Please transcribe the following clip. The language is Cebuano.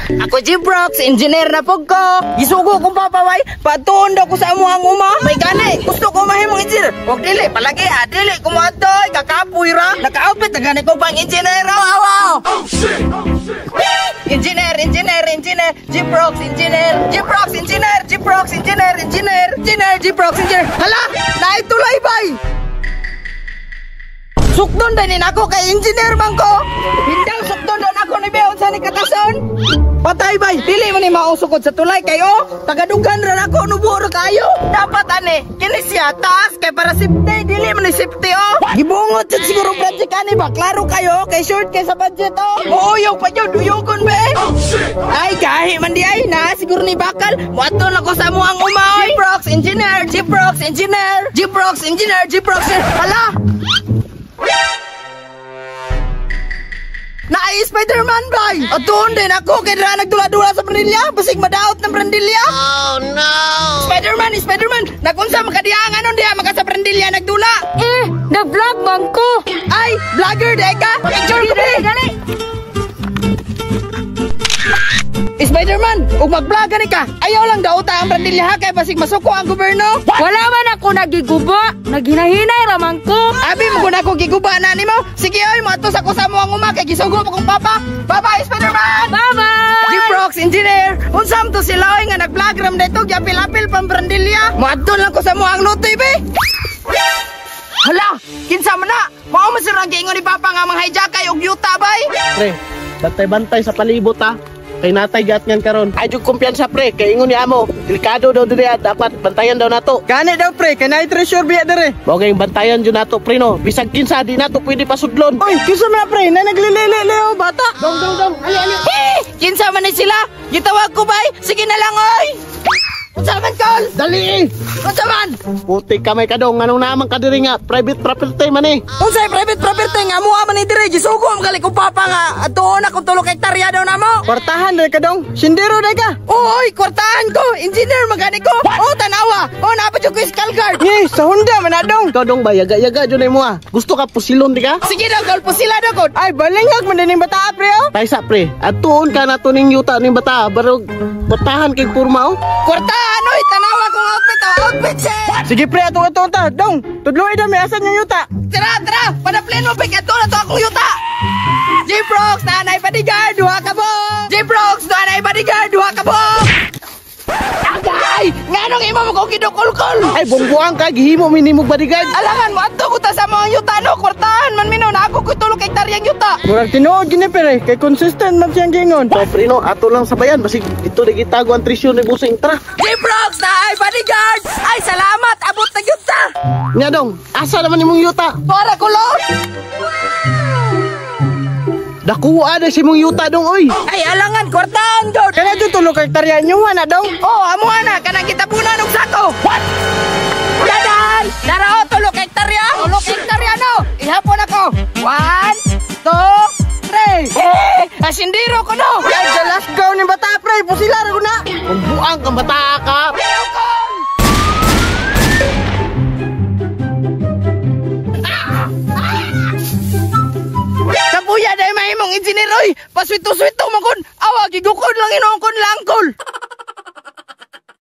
Ako G-Brox, engineer na pug ko. Gisugo kong papaway, patuon daw ko sa amo ang uma. May gani, gusto ko mahimong engineer. Wag dili, palagi ah, dili ko mo adoy, kakapoy ra. Naka-outfit na gani ko pang engineer. Aw, aw. Engineer, engineer, engineer, G-Prox, engineer, G-Prox, engineer, G-Prox, engineer, engineer, engineer, G-Prox, engineer. Hala, naitulay bay. Sukdon din ako kay engineer man ko. Hindang sukdon din ako ni Beon sa ni katason. Patay bay, dili man ni mausukod sa tulay kay oh, tagadughan ra nako nubo ra kayo. Dapat ani, kini siya taas kay para safety, dili man ni safety oh. Gibungot jud siguro project ani ba? Klaro kayo kay short kay sa budget oh. Muuyog pa jud, uyogon ba eh. Ay gahi man di ay na siguro ni bakal. Moadto na ko sa amo ang uma oy. G-Prox engineer, G-Prox engineer, G-Prox engineer, G-Prox. Hala. Naay Spider-Man bay! Atuon din ako kay dira nagdula-dula sa Brandilla. Basig madaot ng Brandilla. Oh no! Spider-Man, Spider-Man! Nagunsa makadiha ang anon diha maka sa Brandilla nagdula. Eh, nag-vlog man ko. Ay, vlogger di ka? Picture ko Dali, di. dali. Spider-Man, ug mag-vlog gani ka. Ayaw lang dauta ang Brandilla ha kay basig masuko ang gobyerno. Wala man ako nagiguba. Naginahinay raman ko. Abi mo gud ako giguba na nimo. Sige oy, moadto sa ko sa mo ang uma kay gisugo pa kong papa. Bye-bye Spider-Man. Bye-bye. G-Prox engineer, unsam to sila oy nga nag-vlog ram dito giapil-apil pang Brandilla. Moadto lang ko sa mo ang lutoy be. Hala, kinsa man na? Mao man sir ang giingon ni papa nga mga hijackay og yuta bay. Pre, bantay-bantay sa palibot ha. Kay natay gatngan karon. Ay jud kumpiyansa pre, kay ingon ni amo, delikado daw diri dapat bantayan daw nato. Gani daw pre, kay naay treasure biya dere. Mao kay bantayan jud nato pre no. Bisag kinsa di nato pwede pasudlon. Oy, kinsa man na pre, na naglilili oh bata. Dong dong dong, ali ali. Eh, kinsa man ni sila? Gitawag ko bay. Sige na lang oy. Unsa man kol? Dali eh. Unsa man? Putik kamay ka dong, anong naman ka diri nga private property man eh. Unsay private property nga amuha man ni dire gisugo man gali ko papa nga atuon akong tulok hektarya daw namo. Kwartahan dere ka dong. Sindero dai ka. Oy, kwartahan ko. Engineer magani ko. Oh, tanawa. Oh, naa pa jud ko skull guard. Ni, sa Honda man na dong. Ikaw dong ba yaga-yaga jud mo ah. Gusto ka pusilon di ka? Sige daw, gol po sila daw gol. Ay, balingag man din bata pre oh. Taysa pre, atuon ka nato ning yuta ning bata, barog batahan kay porma oh. Kwartahan oy, tanawa kong outfit oh, outfit check. Sige pre, ato ato ta. Dong, tudloy daw may asan yung yuta. Tara, tara, padaplin mo pig ato na to akong yuta. G-Prox, nanay bodyguard, duha ka bo. G-Prox, nanay bodyguard, duha ka bo. Agay! Nganong imo mo kong gidukulkol? Ay bungbuang ka gihimo mi nimo bodyguard. Alangan mo adto ko ta sa mga yuta no, kwartahan man mino na ako ko'y tulok hektaryang yuta. Murag tinuod gini pre, kay consistent man siyang gingon. So pre no, ato lang sabayan basig dito na gitago ang treasure ni Busing tara. G-Prox, naay bodyguard. Ay salamat, abot na gyud ta. Nya dong, asa naman imong yuta? Para kulo. Dakuha na si mong yuta dong oy. Ay alangan kwartahan gud. Kana jud tulok hektarya nyo na dong. Oh, amo ana kanang gitapunan og sako. What? Dadan! Dara oh, tulok hektarya. Tulok hektarya no. Ihapon ako. 1 2 3. Eh, asindiro ko no. Ay, the last go ni bata pre, pusila ra ko na. Bungbuang kang bata ka. Kapuya dahil mahimong engineer oy. Paswito-swito man kon. Awa gigukod lang inuong kon langkol.